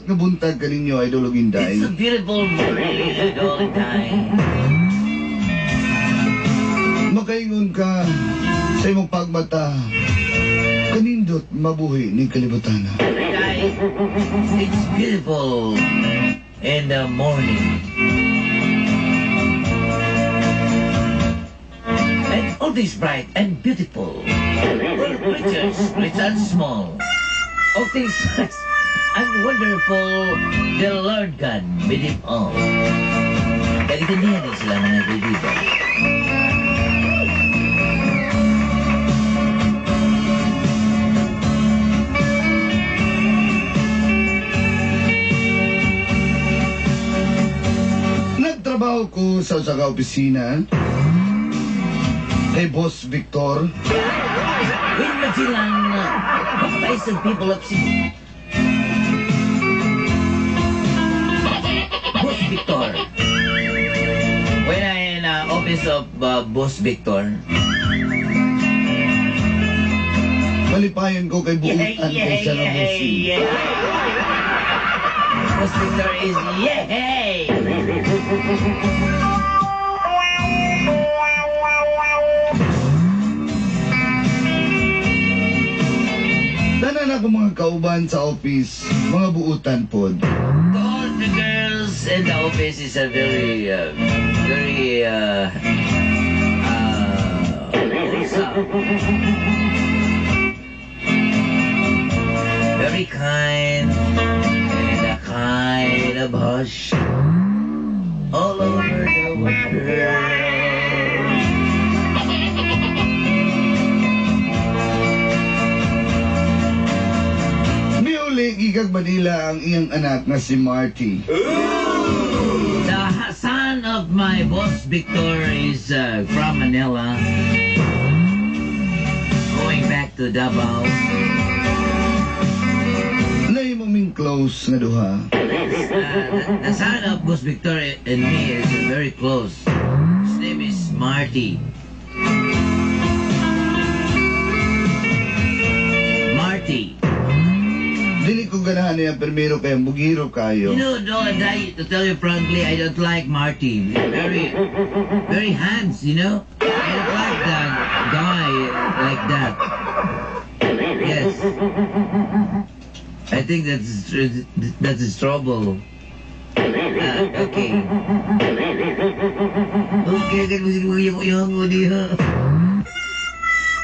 Nindot nga buntag kaninyo, Idol ug Inday. It's a beautiful morning, Idol Inday. Makaingon ka sa imong pagmata, kanindot mabuhi ning kalibutan. Inday, it's beautiful in the morning. And all this bright and beautiful. All creatures, rich and small. All things nice and wonderful, the Lord God made them all. Kagitindihan din sila, mga kaibigan. Nagtrabaho ko sa usa ka opisina kay Boss Victor. When Magellan baptized the people of Cebu. Boss Victor. When I in office of Boss Victor, Malipayon ko kay buutan kay siya nga bossing. Boss Victor is yay! Tanan ako mga kauban sa office, mga buutan pod. To all the girls in the office is a very, very, wholesome. Very kind and a kind of hush all over the world. Miuli gikag Manila ang iyang anak nga si Marty. The son of my boss Victor is from Manila, going back to Davao. Nahimo ming close nga duha. The son of Boss Victor and me is very close. His name is Marty. Marty. Dili ko ganahan niya permiro kay bugiro kayo. No, and I, to tell you frankly, I don't like Marty. Very, very hands. I don't like that guy like that. Yes. I think that's his trouble. Okay. Okay, kan mo yung yung mo diha.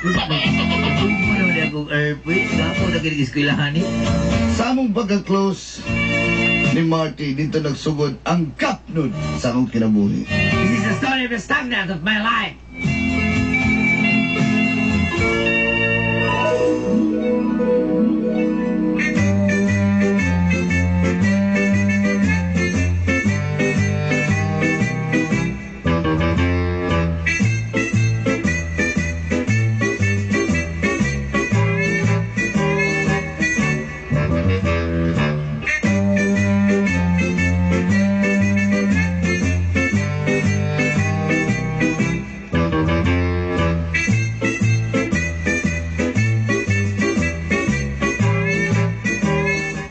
Mo naman akong airplane. Gapo na kinig eskwelahan ni. Sa among pagka-close ni Marty, dito nagsugod ang kapnud sa akong kinabuhi. This is the story of the stagnant of my life.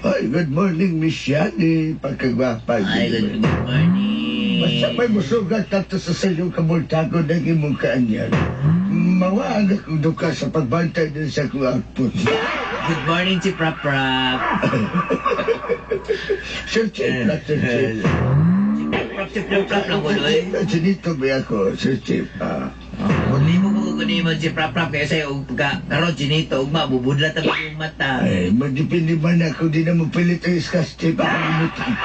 Ay, good morning, Miss Yani. Pagkagwapa. Ay, good morning. Basta may musugat kato sa sayo kabultago ng imong kaanyan. Mawaag akong duka sa pagbantay din sa akong output. Good morning, si Prap Prap. Sir Chief, na Sir Chief. Si Prap Prap, si Prap Prap lang ko, eh. Sinito ba ako, Sir Chief? Ah. Kung mo ko kunin mo si Prap Prap kaya sa'yo, ug pagka karon chinito, ugma, bubudlat ang iyong mata. Ay, magdipindi man ako, di na mo pilit ang iskas, Chief. Ako imutan.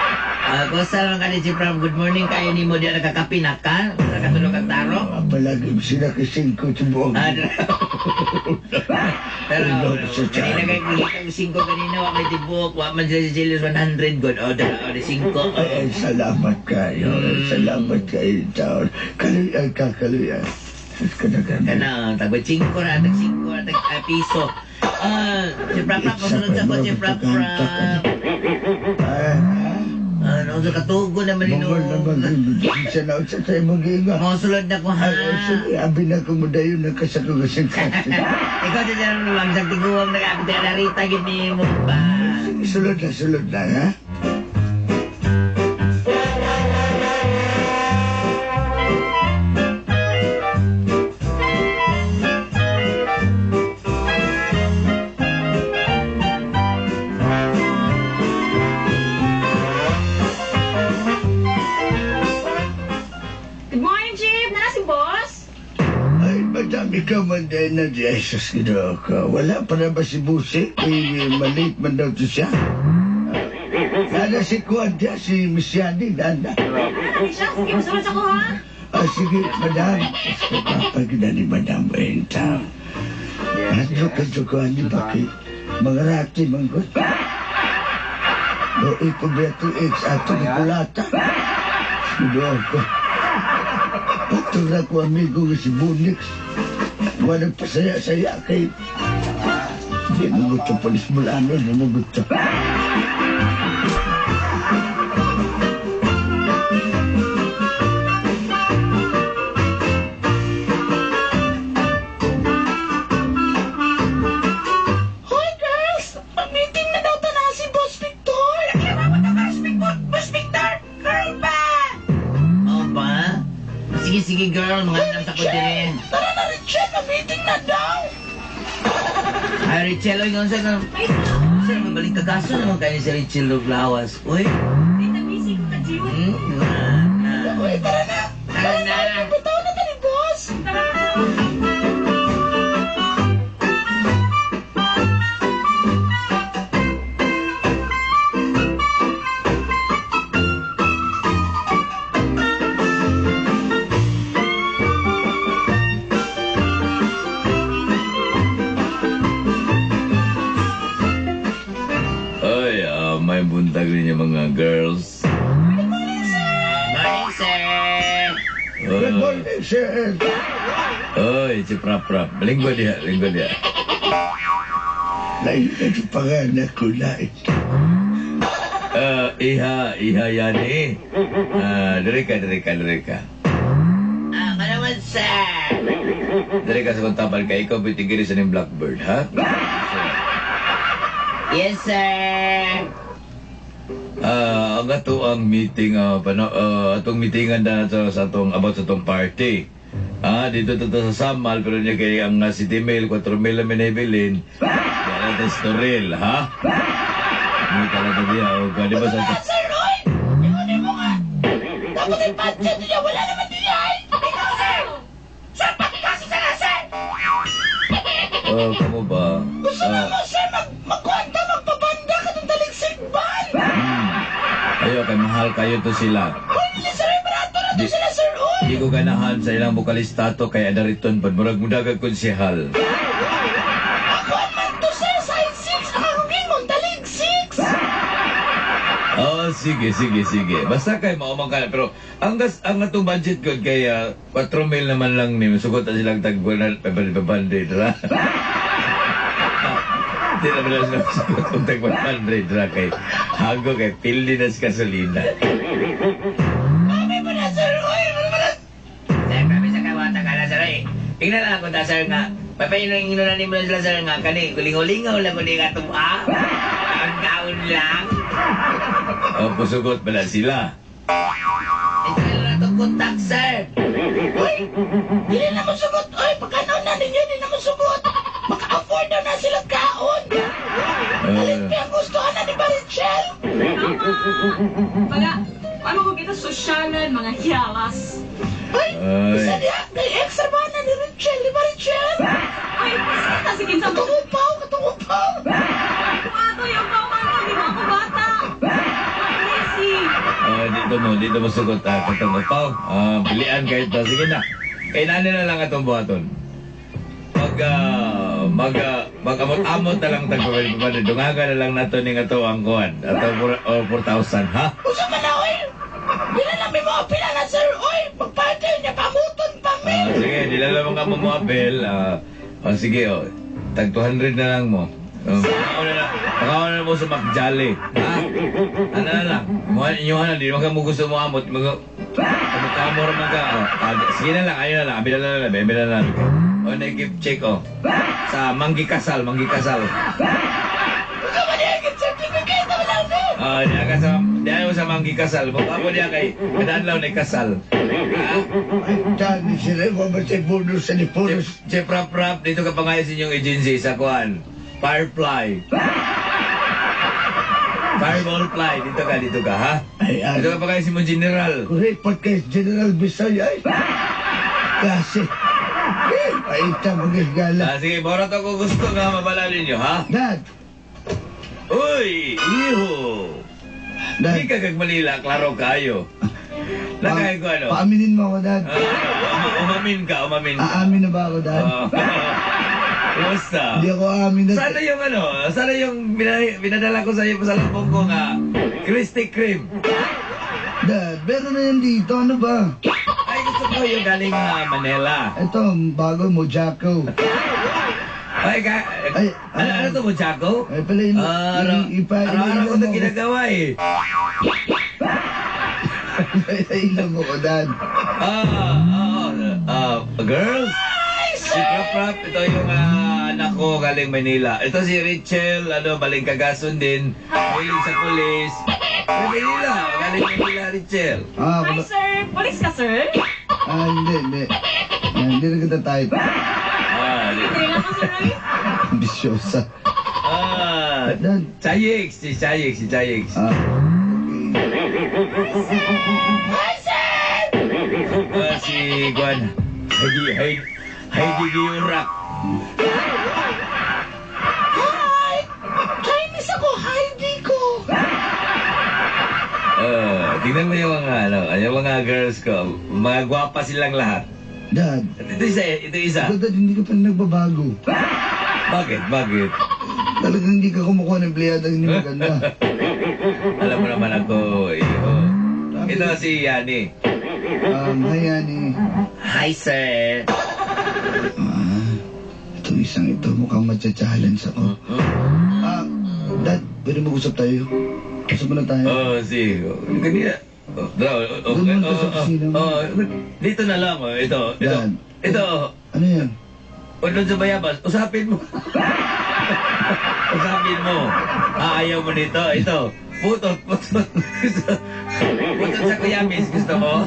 Ah, kumusta naman ka ni si Prap? Good morning kayo ni mo diyan nakakape na ka? Nakatulog ang taro? Ah, palagi sila kasing ko sa buong. Ah, pero Ano, kanina kay kung 5 kanina wa may tibok, wa man sila si Julius 100 god. O, da, o, di 5. Ay, ay, salamat kayo. Salamat kayo, taon. Kaluyan ka, kaluyan. Sus ka na kami. Kana, tag 5 ra, tag 5 ra, tag piso. Ah, si Prap Prap, masunod sa ko si Prap Prap. Ah, Ano, sa katugo naman nino. Mongol naman. Sa na sa tayo mag-iinga. Mosulod na ko ha. Ay, ay, sige, abi na ko mo dayon nagkasakong kasi. Ikaw din na naman, sa tiguang nag-abit na Rita, gini mo ba? Sige, sulod na, ha? Good morning, Chief! Nana si boss? Ay, madam, ikaw man din na di. Ay, sus, ginoo ko. Wala pa na ba si Busi? Eh, malate man daw to siya. Nana si Kuan diya, si Miss Yani, nana. Nana siya? Sige, masunod sa ko, ha? Ah, sige, madam. Kapag na ni Madam Benta. Yes, Hadlok yes. ka ko ani bakit? Mga rati, manggot. O, iko beto ex ato Ayan. kulata. Ginoo ko. Patura ko amigo nga si Bunix. Walang pasaya-saya kay. Di mo gusto polis mulano, di mo gusto. Hoy, girls! Mag-meeting na daw ta si Boss Victor! Kaya mo ta ka, Boss Victor! Girl ba? Oo ba? Sige, sige girl, mga andam sa ko din. Tara na, Richel! Mag-meeting na daw! Ay, Richel, oy, nga sa Ay, sir, mabalik kagaso naman kayo ni si Richel Luglawas. Uy, tita, busy ko ka, Jiw. na. Uy, tara na! Tara na. Bitaw na ta ni Boss! Tara na. Ay, may buntag ninyo mga girls. Morning, sir! Good morning, sir. Oy, si Prap Prap. Linggo diha, linggo diha. Lain na sa pangalan ko, lain. Iha, iha yani. Ah, diri ka, diri ka, diri ka. Ah, ka naman, sir! Diri ka sa kontabal kay ikaw bitigiri sa ning Blackbird, ha? Yes, sir! Ah, ang ato ang meeting atong meetingan na sa atong about sa atong party. Ah, dito to to sa Samal pero niya kay ang City Mail 4 mil na minabilin. Wala ta storil, ha? Hindi talaga diya o di ba sa Tara, sir, oy! Ingon mo nga! Dapat ay budget niya! Wala naman niya, ay! Ikaw, sir! Sir, pakikaso sa na, sir! Oh, kamo ba? Gusto na Ah, mo, sir, magkwenta, magpabanda ka ng taligsig ban! Ayo kay mahal kayo to sila. Hoy, dili, sir, ay, barato na to sila, sir, oy! Di ko ganahan sa ilang bokalista to kay Adariton pud murag mudagag konsehal. Ako man to, sir, size 6! Ang akong gingon, talig 6! Oh, sige, sige, sige. Basta kay mao man ka pero ang gas ang atong budget ko kay 4 mil naman lang ni sugot na silang tag 500 ra. Di naman na sila sugot og tag 100 ra kay hago kay pildi na sa gasolina. Mami mo na, sir, oy! Ano ba na? Sir, grabe sa kawata ka na, sir. Ay, tingnan lang ako ta, sir, nga. Papainong na nimo sila, sir, nga. Kani, gulingo-lingaw lang ko ni nga tuma. Ang kaon lang. Oh, pusugot pala sila. Ito na itong contact, sir. Uy! Dili na mo sugot! Uy! Pagkanaon na ninyo, di na mo sugot! Maka-afford na na sila kaon! Alin pa ang gusto na ni Marichel? Tama! Mga, ano ko kita sosyalan, mga hiyalas. Ay! Ay. Isa niya! Kay extra ba na ni Richel? Ni Marichel? Uy, kasi sige sa Katong upaw! Katong upaw! Ato yung pamangka, di ba ako bata? Crazy. Oh, dito mo sugot ah, katong upaw. Ah, pilian kayo to. Sige na. Kailangan na lang atong buhaton. Mag mag mag-amot-amot na lang tag pa. Dungaga na lang nato ning ato ang kuan. Ato oh, 4,000 ha? Usa man na, oy! Dili na mi mo pila na, sir! Oy! Magparty niya! Pamuton pa mi! Ah, sige, di lang lamang ka mo mo apel. Ah, oh, sige oh. Tag 200 na lang mo. Pakauna na, pakauna na mo sa McJolly. Ha? Ano na lang? Mo inyo na di man ka mo gusto mo amot. Mag kamo ra man ka. Oh, ah, sige na lang, ayo na lang. Abi na lang, abi na lang. Oh, na gift check oh. Sa Manggi Kasal, Manggi Kasal. Usa man niya gift certificate na lang ni! Ah, diya ka sa diya mo sa Manggi Kasal. Baka mo diya kay kadadlaw na kasal. Ha? Ay, tani sila, mamatay bonus sa ni bonus. Chef Rap Rap, dito ka pangayon sa inyong agency sa kuan. Firefly. Fireball fly. Dito ka, ha? Ay, ay. Dito ka pa kayo si mo General. Correct, pagka General Bisaya ay. Kasi, eh, paita magigala. Ah, sige, borat ako gusto nga mabala ninyo, ha? Dad, Uy, iho! Dad. Hindi ka kag Manila, klaro kayo. Nakaya ko ano? Paaminin mo ako, Dad. Ah, umamin ka, umamin ka. Aamin na ba ako, Dad? Ah, Kumusta? Hindi ako aamin, Dad. Sana yung ano, sana yung binadala ko sa iyo sa lambong ko nga, Krispy Kreme. Dad, meron na yan dito. Ano ba? Ay, gusto ko yung galing Manila. Ito, bago mo, Jacko. Ay, ka, Ay, ano, ano to mo, Jaco? Ay, pala, Ah, araw-araw ko ilo ito mo ko. ginagawa eh. Ilo mo ko, Dad. Girls? Si Prap Prap, ito yung anak ko galing Manila. Ito si Rachel, ano, balingkagason din. Mahilig sa pulis. Ay, Manila, galing Manila, Rachel. Ah, Hi, sir. Police ka, sir? Ah, hindi, hindi. Ah, hindi na kita type. Ah, Hindi lang ko, sir. Roy. Ambisyosa. ah, Dad. Chayix, si Chayix, si Chayix. Ah, okay. Ah, si Gwan, Heidi, Heidi, Heidi Giurak. Hi! Chinese ako, Heidi ko. Ah, tingnan mo yung mga, ano, yung mga girls ko. Mga gwapa silang lahat. Dad, At ito isa, ito isa. ikaw, Dad, hindi ka pa nagbabago. Bakit? Bakit? Talagang hindi ka kumukuha ng empleyado hindi maganda. Alam mo naman ako, iho. Ito si Yani. Hi, Yani. Hi, sir. Ah, itong isang ito mukhang matcha-challenge ako. Ah, Dad, pwede mag-usap tayo? Usap muna tayo. Oh, si. Kanina. Oh, oh, oh, Doon muna oh, sa oh, opisina mo. oh, dito na lang, oh. Ito, ito. Dad. Ito, Ano yan? oh, doon sa bayabas. Usapin mo. Usapin mo. Ah, ayaw mo nito. Ito. Putot, putot. Gusto. Putot sa kuyamis. Gusto mo?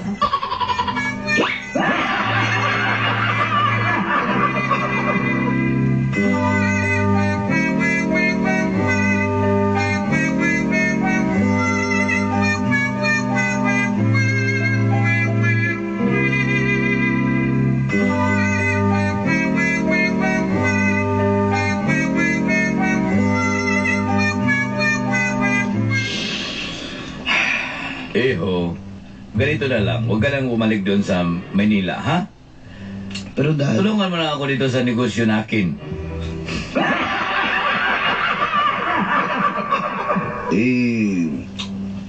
Eho, ganito na lang. Huwag ka nang bumalik doon sa Manila, ha? Pero Dad, Tulungan mo lang ako dito sa negosyo nakin. eh,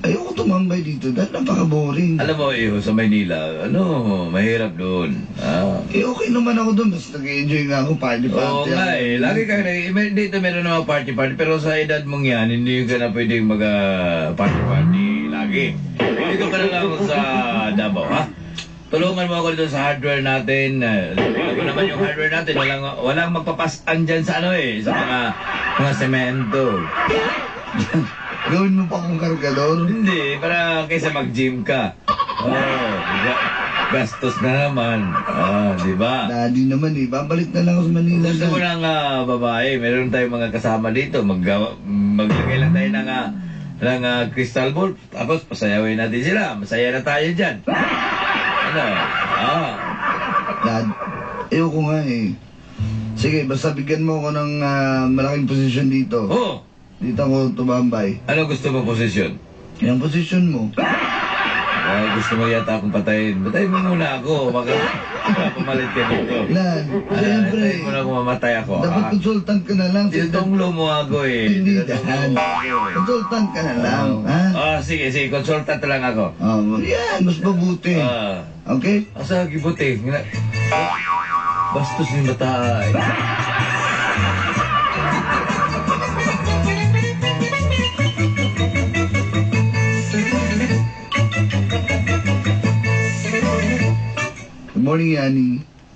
ayoko tumambay dito, Dad. Napaka-boring. Alam mo, Iho, sa Maynila, ano, mahirap doon. Ah. Eh, okay naman ako doon. Mas nag-enjoy nga ako. Party-party. Oo nga ako. eh. Lagi ka na, dito meron naman party-party, pero sa edad mong yan, hindi ka na pwedeng mag-party-party lagi. Dito ka na lang sa Davao, ha? Tulungan mo ako dito sa hardware natin. Alam mo naman yung hardware natin, walang magpapasan dyan sa ano eh, sa mga semento. Gawin mo pa akong kargador. Hindi, para kaysa mag-gym ka. Oh, gastos na naman. Ah, di ba? Daddy naman eh. Babalik na lang ako sa Manila. Gusto mo Dad. ng babae, meron tayong mga kasama dito. Maglagay lang tayo ng crystal ball. Tapos pasayawin natin sila. Masaya na tayo dyan. Ano? Ah. Dad, ayoko nga eh. Sige, basta bigyan mo ako ng malaking posisyon dito. Oh, Dito ako tumambay. ano gusto mo posisyon? Yung posisyon mo. Ah, gusto mo yata akong patayin. Patayin mo muna ako. Baka pumalit ka dito. Dad, Ah, siyempre. patayin mo na kung mamatay ako. Dapat ah. consultant ka na lang. Tinutunglo mo ako eh. Hindi, Tinutunglo Dad. mo ako eh. Consultant ka na lang, ha? Ah, sige, sige. Consultant lang ako. Oh, yan, mas mabuti. Ah. Okay? Asa gibuti? Bastos ni bata. eh. Good morning, Yani.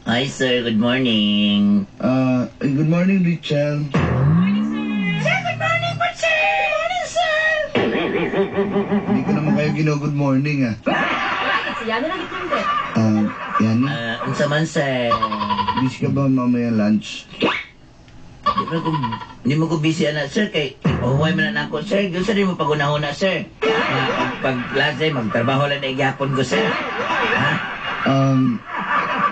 Hi, sir. Good morning. Good morning, Rachel. Sir, good morning po, sir! Good morning, sir! Hindi ko naman kayo gino-good morning, ah. Wala, si Yani lang itlong Yani, Unsa man, sir? busy ka ba mamaya lunch? Di mo ko busy ana sir kay pahuway man na ako sir. Gusto din mo pagunahuna sir. Pag last day magtrabaho lang na gyapon ko sir. Ha?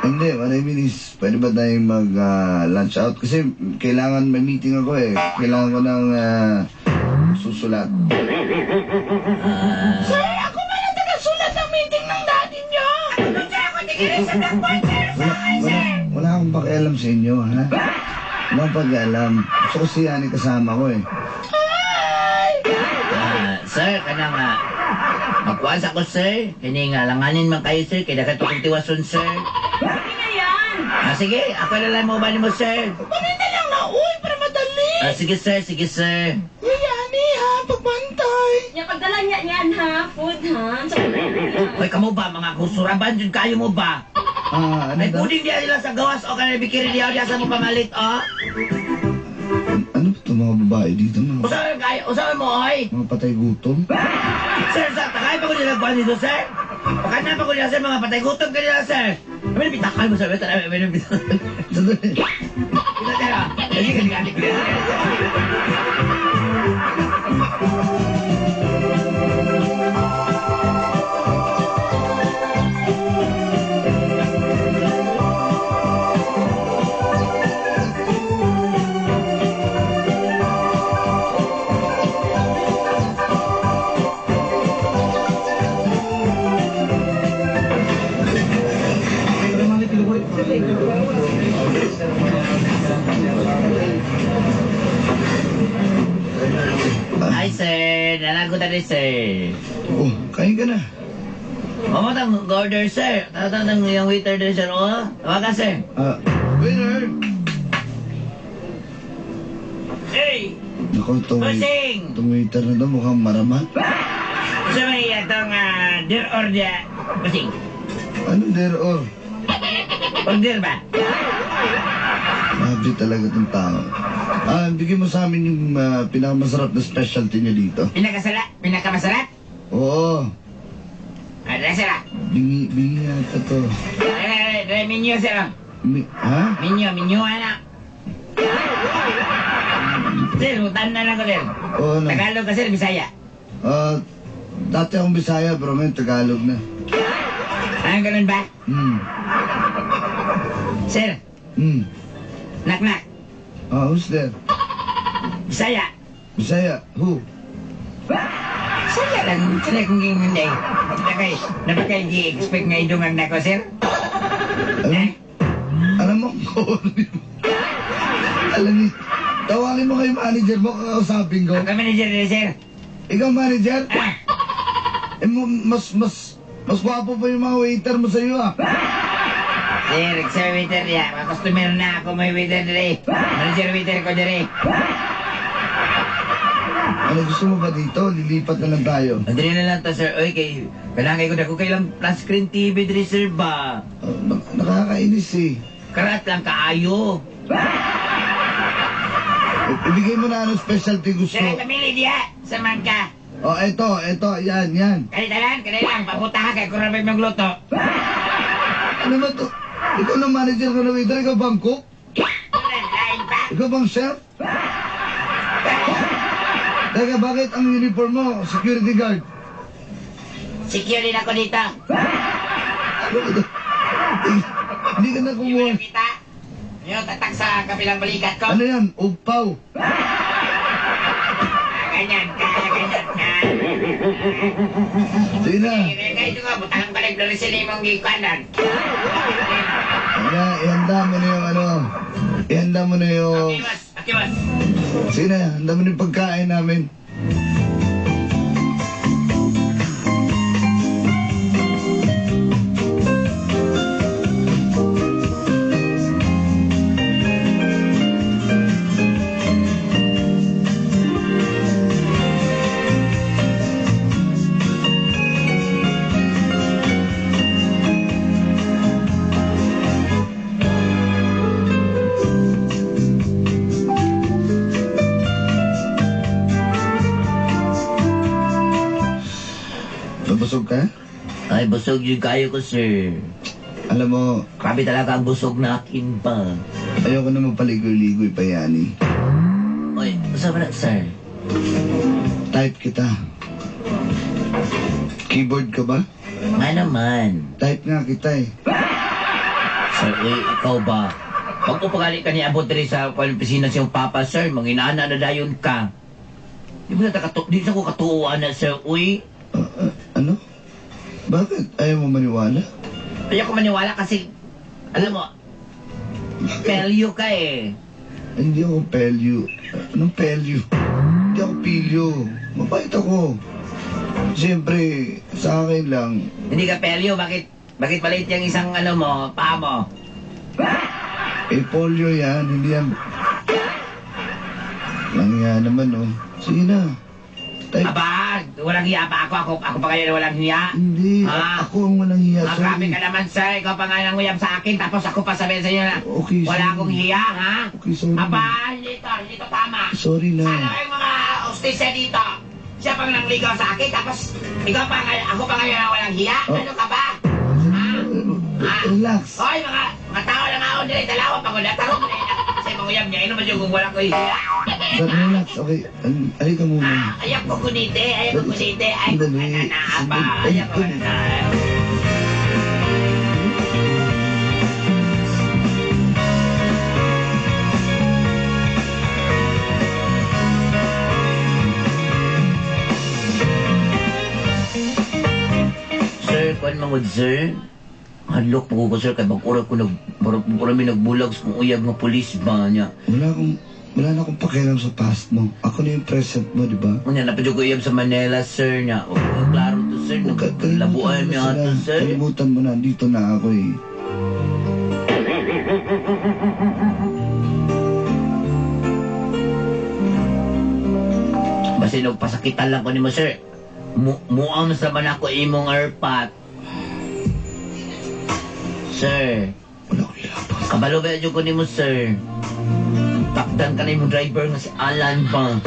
Hindi, what I mean is, pwede ba tayong mag-lunch out? Kasi kailangan may meeting ako eh. Kailangan ko ng susulat. Sir, ako man ang tagasulat ng meeting ng daddy niyo. Sir, ako tigilin sa blackboard, sir. Wala akong pakialam sa inyo, ha? Wala akong pakialam. Gusto ko si Yani kasama ko eh. Ay! Sir, kanang magkuhan sa ko sir. Kini nga langanin man kayo sir kay daghan tukong tiwason sir. Sige na yan. Sige, ako na lang mo ba nimo sir. Paminta lang na, uy, para madali. Sige sir, sige sir. Uy, Yani, ha, pagbantay. Nya pagdala niya niyan ha, food ha. Hoy, kamo ba mga kusuraban jud kayo mo ba? Ano May daw? puding diya nila sa gawas o kanang bikiri diya diya sa mo pamalit oh. Ano ba itong mga babae dito? Mga, Usahay kayo, usahay mo oy. mga patay gutom? Sir, sa takay pa ko nila kuan dito sir. Pakana pa ko nila sir mga patay gutom ka nila sir. May pitakan mo sir, may may pitakan. Sandali. Ito sir. Sige ka ka. Hi sir, nalago ta sir. Oh, kain ka na. Mamo tang order sir. Tatang yung waiter din sir oh. Tawagan sir. Waiter! Hey, Naku, Bossing! itong waiter na to mukhang marama. Sa may atong dear order. Bossing, Ano there or? order ba? Grabe talaga itong tao. Bigyan mo sa amin yung pinakamasarap na specialty niyo dito. Pinakasala, pinakamasarap? Oo. Ano sir? Bingi yata to. Eh, menu sir. Ha? Menu ana. Sir, utan na lang ko sir. Oo na. Tagalog ka sir, Bisaya. Dati akong Bisaya pero ngayon Tagalog na. Ganun ba? Sir, knock knock. Who's there? Bisaya. Bisaya. Who? Bisaya lang, sila kung hindi. Napakay gi-expect nga idungan na ko, sir. Alam, alam mo, corny mo. Alam ni, tawagin mo kayo manager mo, kakausapin ko. Ako manager din, sir. Ikaw manager? Ah, Eh, mas gwapo pa yung mga waiter mo sa'yo ah. Sir, sir, waiter niya. Mga customer na ako may waiter dire. Manager waiter ko dire. Ano gusto mo ba dito? Lilipat na lang tayo. Andre na lang ta, sir. Oy, kay kailangan ko dako kay lang flat screen TV dire, sir ba? Oh, nakakainis eh. Karat lang kaayo. Ibigay mo na ano specialty gusto. Sir, pamili diya sa mangka. Oh, eto, yan, yan. Kanitalan, kanilang, papunta ka kay kurabay magluto. Ano ba to? Ikaw na manager ka na waiter, ikaw bang cook? Lain pa. Ikaw bang chef? Teka, bakit ang uniform mo? Security guard. Secure din ako dito. Ano ba to? Hindi ka na Hindi mo kumuha. nakita? Yung tatak sa kabilang balikat ko. Ano yan? Upaw. Ganyan ka, ganyan ka. Sige na. Kaya ito nga, butang balik doon sila imong gikanan. Kaya, ihanda mo na yung ano. Ihanda mo na yung... Okay, boss. Okay, boss. Sige na, ihanda mo na yung pagkain namin. Nabusog ka? Ay, busog yung kayo ko, sir. Alam mo, Grabe talaga ang busog na akin pa. ayoko na mapaligoy-ligoy pa, Yani. Unsa man na, sir? Type kita. Keyboard ka ba? Nga naman. Type nga kita eh. Sir, uy, ikaw ba? Pag upagali ka ni abot diri sa opisina siyang papa, sir, manginana na dayon ka. Di mo na di sa ko katuoan na, sir, uy. Ano? Bakit? Ayaw mo maniwala? Ayaw ko maniwala kasi, alam mo, pelyo ka eh. Hindi ako pelyo. Anong pelyo? Hindi ako pilyo. Mabait ako. Siyempre, sa akin lang, Hindi ka pelyo, bakit maliit yung isang ano mo, paa mo? Eh, polio yan. Hindi yan. Lang yan naman, oh. Sige na. Type. Aba, walang hiya pa ako. Ako pa kayo na walang hiya? Hindi. Ah. Ako ang walang hiya. Ah, grabe Sorry. ka naman, sir. Ikaw pa nga nanguyab sa akin, tapos ako pa sabihin sa inyo na Okay, wala sorry. akong hiya, ha? Okay, sorry. Aba, hindi to tama. Sorry na. Sana kayong mga hostesya dito. Siya pang nangligaw sa akin, tapos ikaw pa ngayon, ako pa ngayon na walang hiya? Oh. Ano ka ba? Ha? Ha? Relax. Hoy, mga tao lang ako nila, dalawa pag wala, tarong na yun. Kasi manguyab niya, ino ba yung kung wala ko hiya? But relax, okay. Halika muna. Ah, ayaw ko kunite, ayaw ko kunite, ayaw ko Sandali. na, aba, ayaw ko na. Sir, kuan mangod sir. Hadlok po ko sir kay bag-ura ko nag murag mi nagbulag sa kong uyab nga pulis ba niya. Wala na akong pakialam sa past mo. Ako na yung present mo, di ba? Unya na ko uyab sa Manila sir niya. O, klaro to sir, naglabuan mi ato sir. Kalimutan mo na, dito na ako eh. Basta nagpasakitan lang ko nimo sir. Muam sa man ako imong airpot. Sir, Wala ko ilabas. kabalo ba jud ko nimo sir? Takdan ka na imong driver nga si Alan ba?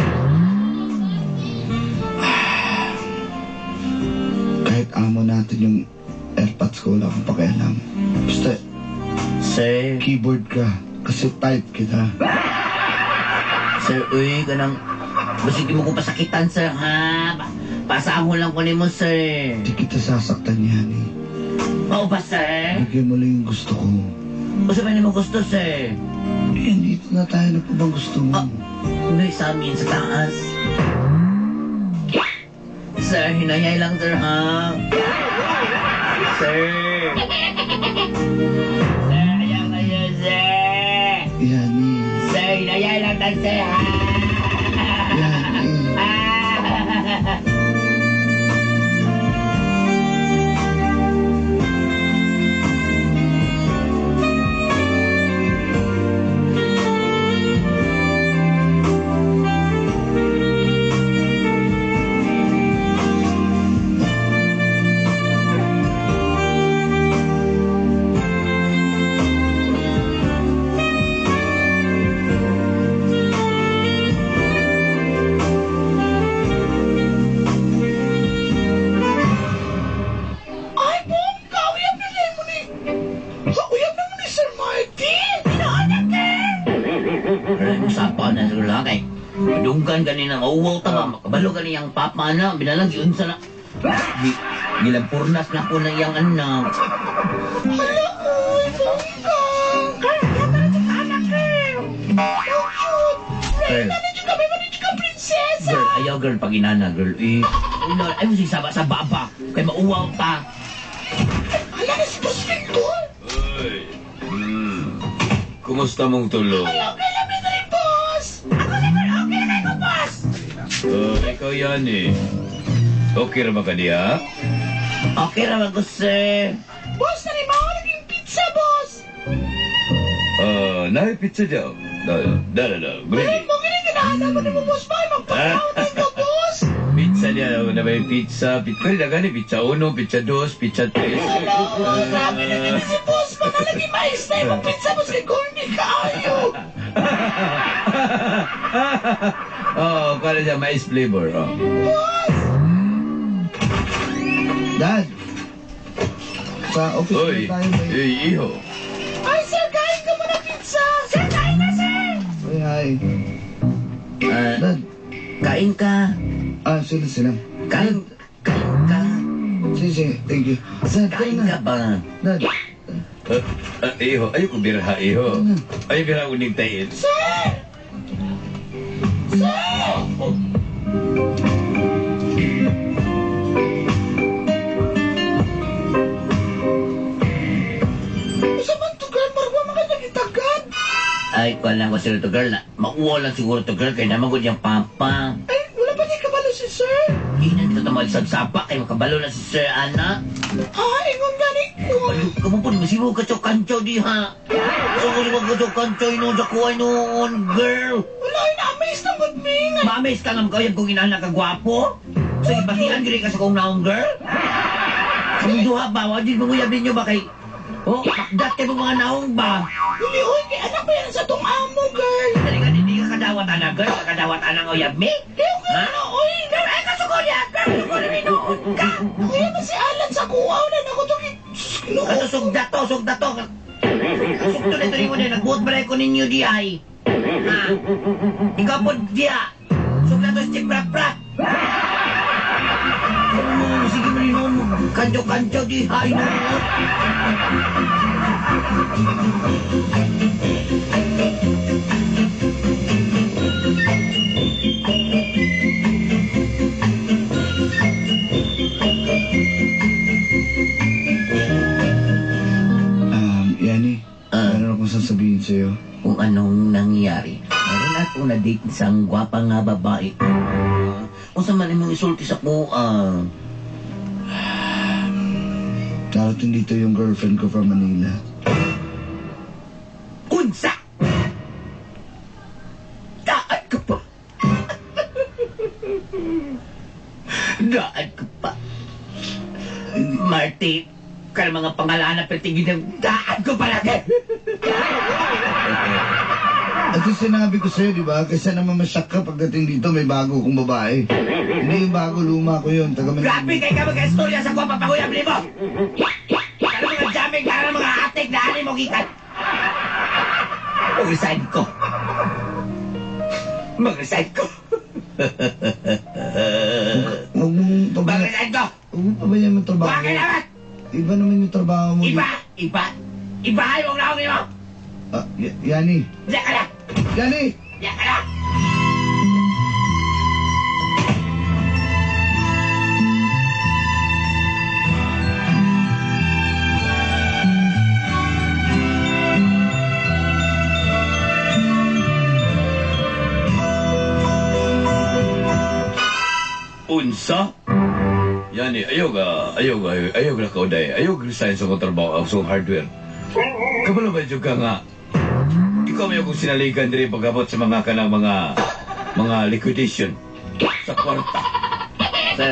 Kahit amo natin yung airpods ko, wala akong pakialam. Basta, Sir, keyboard ka. Kasi type kita. Sir, uy, kanang basig mo ko pasakitan sir ha. Pasahon lang ko nimo sir. Hindi kita sasaktan yan eh. Mao ba sir? Bigyan mo lang yung gusto ko. Unsa ba nimo gusto sir? Eh, dito na tayo. Ano pa bang gusto mo? Ah. Nay sa amin sa taas. Sir, hinayay lang sir ha. Sir. Sir, ayaw kayo sir. Yani. Sir, hinayay lang tan sir ha. Yani. Ah. Ay, bongga! Uyab na mo ni... Uyab na mo ni Sir Martin! Inaanak eh! Alam mo sa na sila kay madunggan gani na mauwaw ta ba makabalo gani ang papa na binalang giunsa na gilampurnas na ko ng iyang anak. Hala, uy, bongga! Kaya, yata na ka anak eh! Oh, cute! Ready na ninyo kami, manidyo ka prinsesa! Girl, ayaw girl pag inana girl eh. Uy, no, ay mo saba sa baba kay mauwaw ta. Hala na si Boss Victor! Uy. Kumusta mong tulog? Ay, okay lang, Mr. Boss! Ako si girl, okay na kayo, boss! Oh, ikaw yan eh. Okay ra ba ka diya? Okay ra ba ko sir? Boss, nalimaw naging pizza, boss! Ah, naay pizza daw. Da, da, da, da. Ay, Ready. mo gini ganahan mo ni mo, boss ba? Magpakaon ka, boss! Pizza niya, na may pizza. Pwede na gani, pizza 1, pizza 2, pizza 3. Hala, grabe na gini si boss! Mga lagi mais na yung pizza, boss, kay corny kaayo! Oh, kaya siya mais flavor. Oh. Boss! Dad! Sa office Uy, na tayo. May... uy, iho. Ay, sir, kain ka muna pizza! Sir, kain na, sir! Uy, hi. Dad. Kain ka. Ah, sila sila. Kain, kain ka. Sige, sige. Thank you. Dad, Kain tara na. ka ba? Dad. Iho, ayaw ko birha, iho. Ayaw birha ko nigtain. Sir! Sir! Usa man to girl, marwa mga nagitagad. Ay, kuwan lang ko sila to girl na. Mauwa lang siguro to girl kay namagod yung papa. Ay, wala pa niya kabalo si sir. Hindi na dito tamal sa kay makabalo na si Sir Ana. Ah, ingon gani ko. Balo ka mo po, masibo ka sa kancho di ha. So kung ka sa kancho noon sa kuhay noon, girl. Wala, na-amaze na gud mi. Mamis ka nga magkayag kung inahan ka gwapo. Sa ibatian giri ka sa kong naong girl. Kaming duha ba? Wa di mo nguyab ninyo ba kay... Oh, pakdat kayo mga naong ba? Dili, oy, kay anak pa yan sa tong amo, girl. Dali ka, hindi ka kadawat ana, girl. Kadawat ana ang uyab mi. Di ko Ha? na, oy. Girl, ay kasugol ya! Girl, kasugol ni noon ka! Kuya ba si Alan sa kuha? Wala na ko to. Sus, Ginoo. Kato, sugda to, sugda to. Sugto na ito rin mo na, nagbuot ba ko ninyo di ay? Ha? Ikaw po diya. Sugda to si Prak-Prak. Oh, sige mo rin noon. Kanjo-kanjo di ay noon. Yani, meron akong sasabihin sa'yo. Kung anong nangyari. Meron ako na date isang gwapa nga babae. Unsa man imong isulti sa kuha? Darating dito yung girlfriend ko from Manila. Unsa? Daan ka pa. Daan ka pa. Marty, kaya mga pangalan na pertingin ng daan ko palagi. At yung sinabi ko sa'yo, di ba? Kaysa naman masyak ka pagdating dito, may bago kong babae. Hindi yung bago, luma ko yun. Taga Manila. Grabe kay ka mag-istorya sa kuha papanguyab nimo. Kaya mga jamming, kaya mga atik na ani mo gikan. Mag-resign ko. Mag-resign ko. Huwag mong pabayaan. Mag-resign ko. Huwag mong pabayaan yung trabaho. Wag kailangan. Iba naman yung trabaho mo. Iba, iba. Iba yung naong nimo. Ah, Yani. Diyan ka na. Yani! Diyan ka na. Unsa? Yani, ayaw ka, ayaw ka, ayaw ka kauday. Ayaw ka resign sa kong trabaho, sa kong hardware. Kabalo ba dyan ka nga? Ikaw may akong sinaligan diri pagabot sa mga kanang mga liquidation sa kwarta. Sir,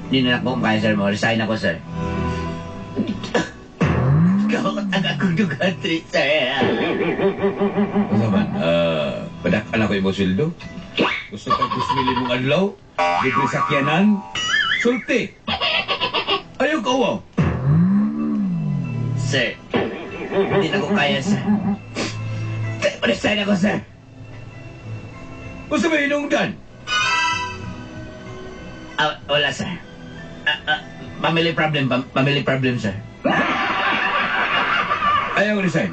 hindi na ako kaya, sir. Mo-resign ako, sir. Ikaw ang taga-kong country, sir. Unsa man, padak-an ako imong sweldo. Gusto ka kusmili mong adlaw? Libre sakyanan? Sulti! Ayaw ka, wow! Sir, hindi na ko kaya, sir. Resign ako, sir. Gusto ba hinungdan? Ah, wala, sir. Family problem, family problem, sir. Ayaw resign.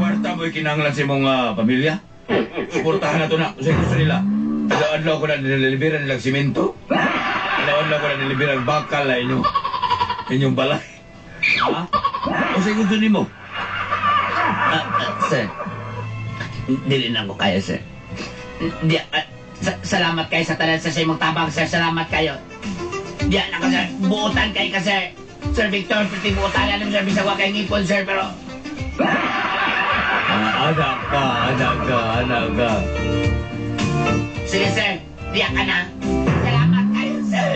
Kwarta mo'y kinahanglan sa imong pamilya. Suportahan na to na. Kasi gusto nila. Adlaw-adlaw ko na nililibiran nilang simento. Adlaw-adlaw ko na nililibiran bakal na inyong balay. Ha? O sa gusto nimo? Sir, dili na ko kaya, sir. Di, salamat kayo sa tanan sa imong tabang, sir. Salamat kayo. Di na ko, sir. Buotan kayo ka, sir. Sir Victor, pwede buotan. Alam, sir, bisag wa kay ngipon, sir, pero... Anak ka, anak ka, anak ka. Sige, sir. Diya ka na. Salamat kayo, sir.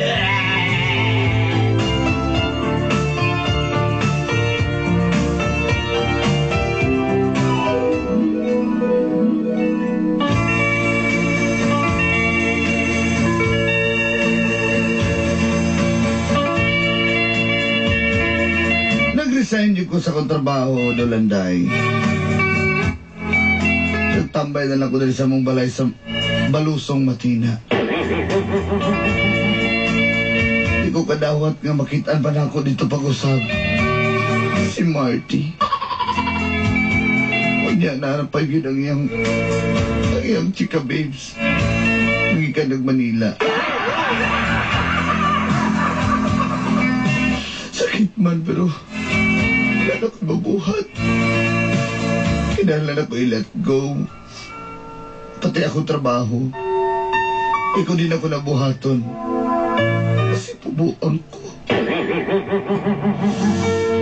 Nag-resign yun ko sa akong trabaho, Dolanday. Nagtambay na lang ko dali sa mong balay sa Balusong Matina. Di ko kadawat nga makitaan pa nako dito pag-usab. Si Marty. Unya na pa yun ang iyang chika babes. Ngikan nag Manila. Sakit man, pero wala na akong mabuhat. Kinahanglan ako i-let go. Pati ako trabaho. Ikaw din ako nabuhaton. Kasi pubuang ko.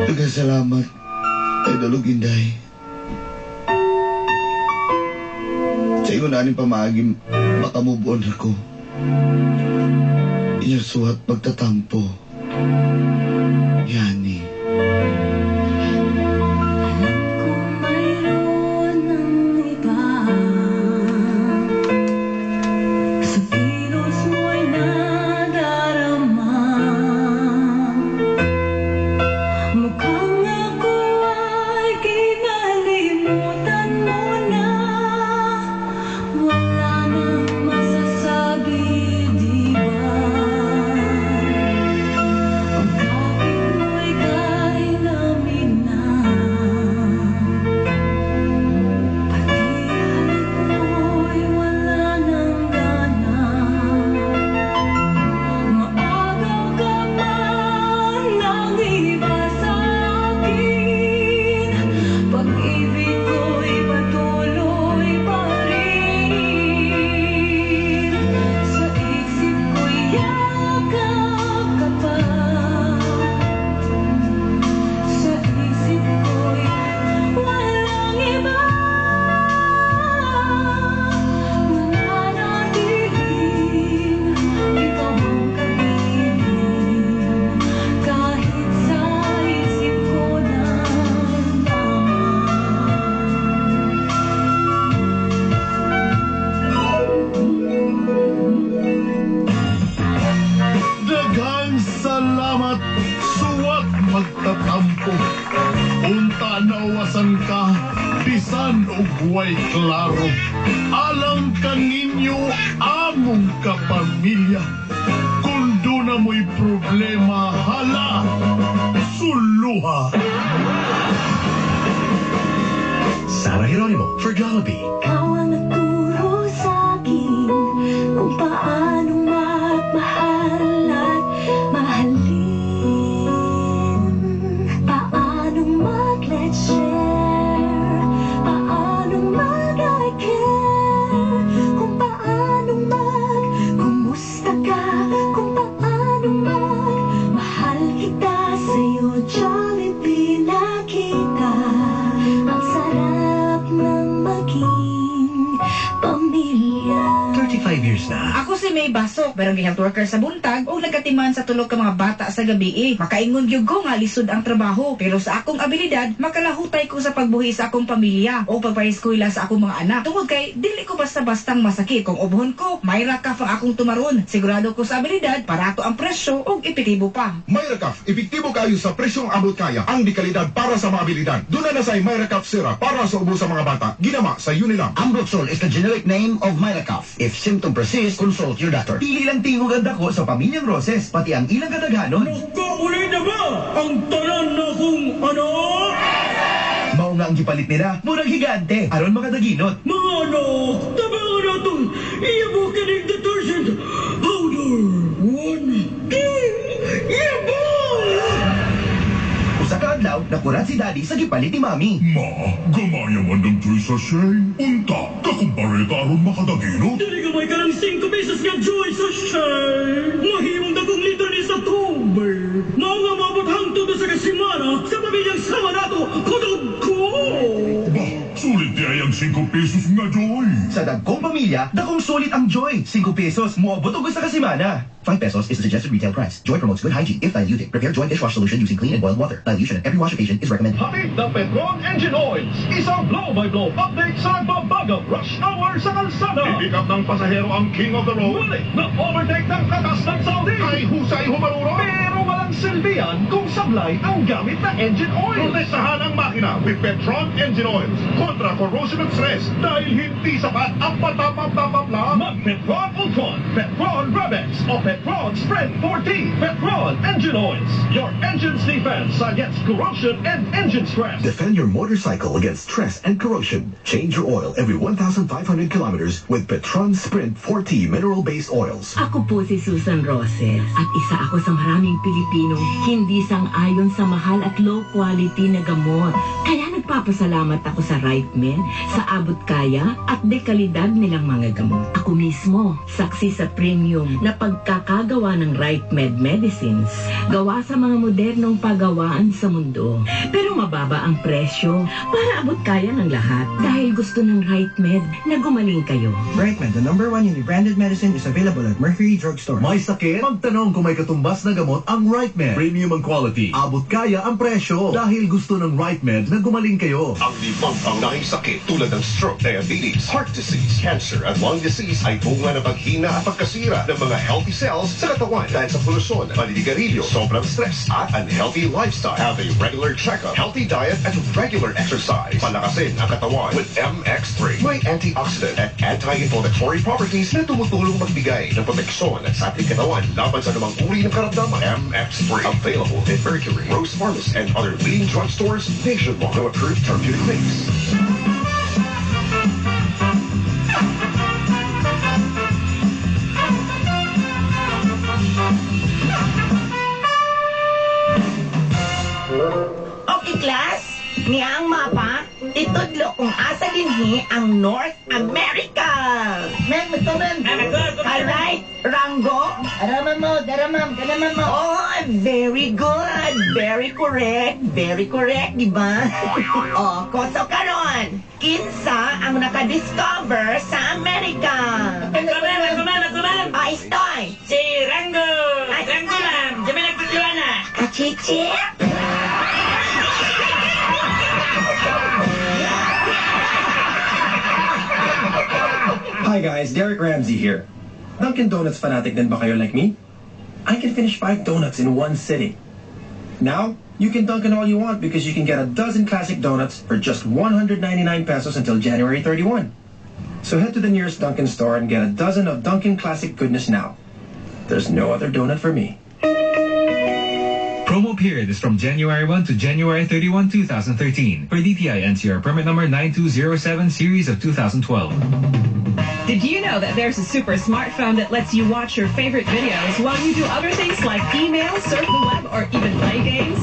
Daghang salamat. Idol ug Inday. Sa ingon aning pamaagi, makamove on ako. Inyong suwat magtatampo. Yani. Alam kong mayroon ng iba. Sa kilos mo'y nadarama. Mukhang ako ay kinalimutan mo na. Wala nang masasabi, di ba? Ang kapit mo'y kay lamig na. Pati halik mo'y wala nang gana. Maagaw ka man ng iba sa akin, pag-ibig ko'y patuloy pa rin. Sa isip ko'y yakap ka pa. Sa isip ko'y walang iba. Mananatiling ikaw ang kapiling, kahit sa isip ko na lamang. Daghang salamat, suwat magtatampo. Unta nawasan ka, bisan og way klaro. Alang kaninyo among kapamilya. Kung duna mo'y problema, hala, suluha. Sarah Geronimo for Jollibee. Ikaw ang nagturo sa akin kung paano magmahal at mahalin. Paano mag-let's share, paano mag-I care, kung paano mag kumusta ka, kung paano mag mahal kita. Sa'yo, Jollibee, nakita ang sarap ng maging pamilya. 35 years na. Ako si May Baso, barangay health worker sa buntag ug nagkatiman sa tulo ka mga bata sa gabi eh. Makaingon gyud ko nga lisod ang trabaho, pero sa akong abilidad makalahutay ko sa pagbuhi sa akong pamilya o pagpaeskwela sa akong mga anak. Tungod kay dili ko basta-bastang masakit. Kung ubhon ko, may rakaf ang akong tumaron. Sigurado ko sa abilidad, barato ang presyo ug epektibo pa. Myra Cough, epektibo kayo sa presyong abot kaya. Ang di kalidad para sa mga abilidad. Duna na sa Myra Cough syrup para sa ubo sa mga bata. Ginama sa Unilam. Ambroxol is the generic name of Myra Cough. If symptom persists, consult your doctor. Dili lang tingog ang dako sa pamilyang Roses, pati ang ilang kadaghanon. Nakauli na ba ang tanan na kong anak? Mao nga ang gipalit nila, murag higante, aron makadaginot. Mga anak, tabangan natong iyabo kining detergent powder. One, two, iyabo! Usa ka adlaw, nakurat si Daddy sa gipalit ni Mami. Ma, gamaya man ng Joy sachet. Unta, kakumpare ka aron makadaginot. Dili gamay ka ng 5 pesos nga Joy sachet. Mahimong dagong litro ni sa tubig. Mao nga maabot hangtod sa kasimana sa pamilyang sama nato, kudog ko! Ba, sulit di ay ang 5 pesos nga Joy. Sa dagkong pamilya, dakong sulit ang Joy. 5 pesos, moabot og usa ka semana. 5 pesos is the suggested retail price. Joy promotes good hygiene if diluted. Prepare Joy dishwash solution using clean and boiled water. Dilution at every wash occasion is recommended. Hatid ng Petron Engine Oils. Isang blow-by-blow update sa nagbabagang rush hour sa kalsada. I-pick up ng pasahero ang king of the road. Ngunit na-overtake ng katas ng Saudi. Ay husay humaruro. Pero walang Ang silbihan kung sablay ang gamit na engine oil. Protektahan ang makina with Petron Engine Oils kontra corrosion at stress dahil hindi sapat ang patapap-tapap lang. Mag-Petron Ultron, Petron Revex, o Petron Sprint 4T. Petron Engine Oils, your engine's defense against corrosion and engine stress. Defend your motorcycle against stress and corrosion. Change your oil every 1,500 kilometers with Petron Sprint 4T mineral-based oils. Ako po si Susan Roses at isa ako sa maraming Pilipinong hindi sang-ayon sa mahal at low quality na gamot. Kaya nagpapasalamat ako sa RiteMed sa abot kaya at dekalidad nilang mga gamot. Ako mismo, saksi sa premium na pagkakagawa ng RiteMed medicines. Gawa sa mga modernong pagawaan sa mundo. Pero mababa ang presyo para abot kaya ng lahat. Dahil gusto ng RiteMed na gumaling kayo. RiteMed, the number one branded medicine, is available at Mercury Drugstore. May sakit? Magtanong kung may katumbas na gamot ang RiteMed. Premium ang quality. Abot kaya ang presyo. Dahil gusto ng RiteMed na gumaling kayo. Ang limang pangunahing sakit tulad ng stroke, diabetes, heart disease, cancer at lung disease ay bunga ng paghina at pagkasira ng mga healthy cells sa katawan dahil sa polusyon, paninigarilyo, sobrang stress at unhealthy lifestyle. Have a regular checkup, healthy diet at regular exercise. Palakasin ang katawan with MX3. May antioxidant at anti-inflammatory properties na tumutulong magbigay ng proteksyon sa ating katawan laban sa anumang uri ng karamdaman. MX3, available in Mercury, Rose Pharmacy and other leading drugstores nationwide. No approved therapeutic mix. Okay, class. Niya ang mapa. Itudlo kung asa dinhi ang North America. Ma'am, ito, ma'am. Alright, Rango. Araman mo, daramam, kanaman mo. Oh, very good. Very correct. Very correct, di ba? Oh, koso karon. Kinsa ang nakadiscover sa Amerika? Ako, ma'am, ako, ma'am, ako, ma'am. Ah, Istoy. Si Rango. Rango, ma'am. Diyan nagpagluan. Kachichi? Hi guys, Derek Ramsey here. Dunkin' Donuts fanatic din ba kayo like me? I can finish five donuts in one sitting. Now, you can Dunkin' all you want because you can get a dozen classic donuts for just 199 pesos until January 31. So head to the nearest Dunkin' store and get a dozen of Dunkin' Classic goodness now. There's no other donut for me. Promo period is from January 1 to January 31, 2013 for DTI NCR permit number 9207 series of 2012. Did you know that there's a super smartphone that lets you watch your favorite videos while you do other things like email, surf the web, or even play games?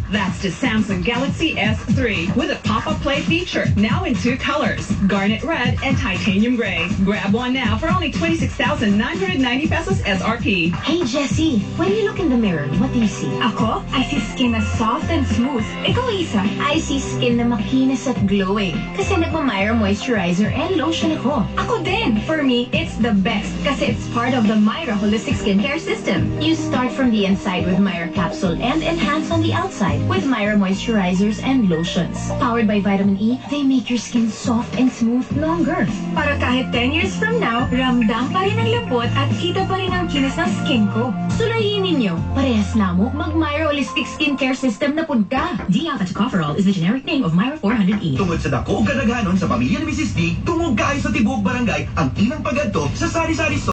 That's the Samsung Galaxy S3 with a pop-up play feature, now in two colors, garnet red and titanium gray. Grab one now for only 26,990 pesos SRP. Hey, Jessie, when you look in the mirror, what do you see? Ako, I see skin na soft and smooth. Ikaw, Isa? I see skin na makinis at glowing. Kasi nagma-Myra moisturizer and lotion ako. Ako din. For me, it's the best kasi it's part of the Myra Holistic Skincare System. You start from the inside with Myra capsule and enhance on the outside with Myra moisturizers and lotions. Powered by vitamin E, they make your skin soft and smooth longer. Para kahit 10 years from now, ramdam pa rin ang lambot at kita pa rin ang kinis ng skin ko. Sulayin ninyo, parehas na mo, mag-Myra Holistic Skincare System na pud ka. D-alpha tocopherol is the generic name of Myra 400E. Tungod sa dako ug kadaghanon sa pamilya ni Mrs. D, tungog kaayo sa tibuok barangay ang ilang pagadto sa sari-sari store.